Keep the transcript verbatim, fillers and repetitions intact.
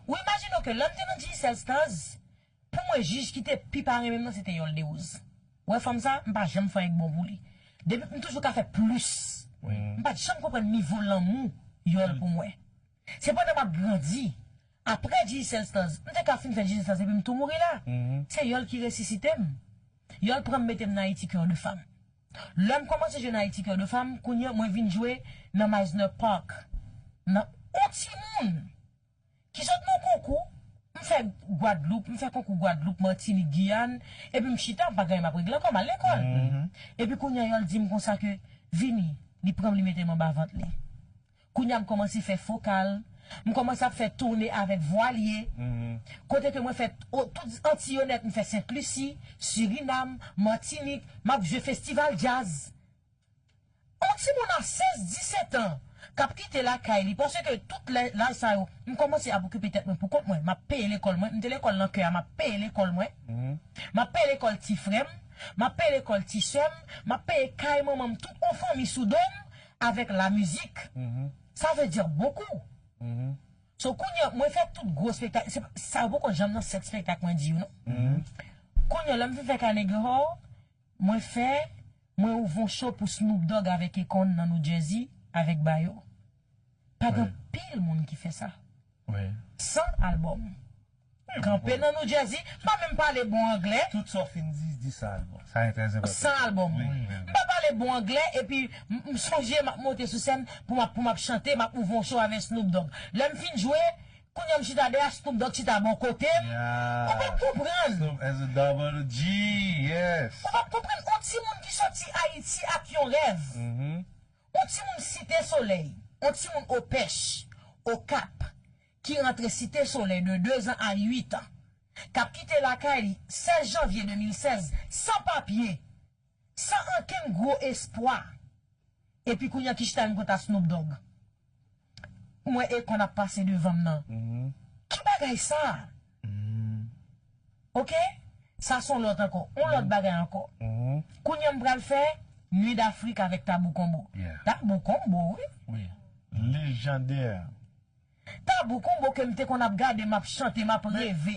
Ou imajine w ke lè m te nan Digicel Stars, pou mwen, jij ki te pi pa renmen m nan, se te Yol Derose. Ou wè fanm sa, m pa janm fè anyen k bon pou li. Depi, m toujou ka fè plis. M pa t janm konprann nivo lanmou Yol pou mwen. Se pandan m ap grandi, apre Digicel Stars, m te ka fin fè Digicel Stars epi m tou mouri la. Se Yol ki resisite m. Yol pran m mete m nan Ayiti Cœur de Femme. Lè m kòmanse jwe nan Ayiti Cœur de Femme, kounye a mwen vin jwe nan Meisner Park. Nan yon timoun ki sot nan konkou, m fè Gwadloup, m fè konkou Gwadloup, Matinik, Giyàn, epi m chita, m pa gen anyen m ap regle ankò, m al lekòl. Epi kounye a Yol di m konsa ke vini, li pran m, li mete m anba vant li. Kounye a m kòmanse fè fokal, m kòmanse ap fè toune avèk Vwalye. Kote ke mwen fè o- tout Antiy yo nèt, m fè Sent Lisi, Sirinam, Matinik, m ap jwe festival djaz. Yon timoun a sèz, disèt an k ap kite lakay li, paske tout lè- laj sa yo, m kòmanse ap okipe tèt mwen pou kont mwen, m ap peye lekòl mwen, m te lekòl nan kè a, m ap peye lekòl mwen, m ap peye lekòl ti frè m, m ap peye lekòl ti sè m, m ap peye kay manman m, tout yon fanmi sou do m, avèk la mizik. Ça veut dire beaucoup. So, kounye a, mwen fè tout gwo spektak. Se pa- sa yo poko janm nan sèt spektak mwen di yo, non. Kounye a, lè m fin fè Carnegie Hall, mwen fè, mwen ouvri yon show pou Snoop Dogg avèk Akon nan New Jersey, avèk Bayo. Pa gen pil moun ki fè sa. San albòm. Kanpe nan New Jersey, m pa menm pale bon anglè. Tout sa w fin di, di sa albòm. Sa e trè enpòtan. San albòm. M pa pale bon anglè, epi m m sonje m ap monte sou sèn pou m ap, pou m ap chante, m ap ouvri yon show avèk Snoop Dogg. Lè m fin jwe, kounye a m chita dèyè, Snoop Dogg chita bò kote m. Ou p ap konprann. Snoop as a double G, yes. Ou p ap konprann yon timoun ki soti Ayiti ak yon rèv. Yon timoun Site Solèy, yon timoun Opèch, Okap, ki rantre Site Solèy de de zan a uit an, k ap kite lakay li sèz janvye de mil sèz, san papye, san ankenn gwo espwa. Epi kounye a ki chita menm kot a Snoop Dogg. M wè Akon ap pase devan m nan. Ki bagay sa? Oke? Sa se yon lòt ankò. Yon lòt bagay ankò. Kounye a m pral fè Nuit d'Afrique avèk Tabou Combo. Tabou Combo, wi. Wi. Lejandè. Tabou Combo ke m te konn ap gade, m ap chante, m ap reve.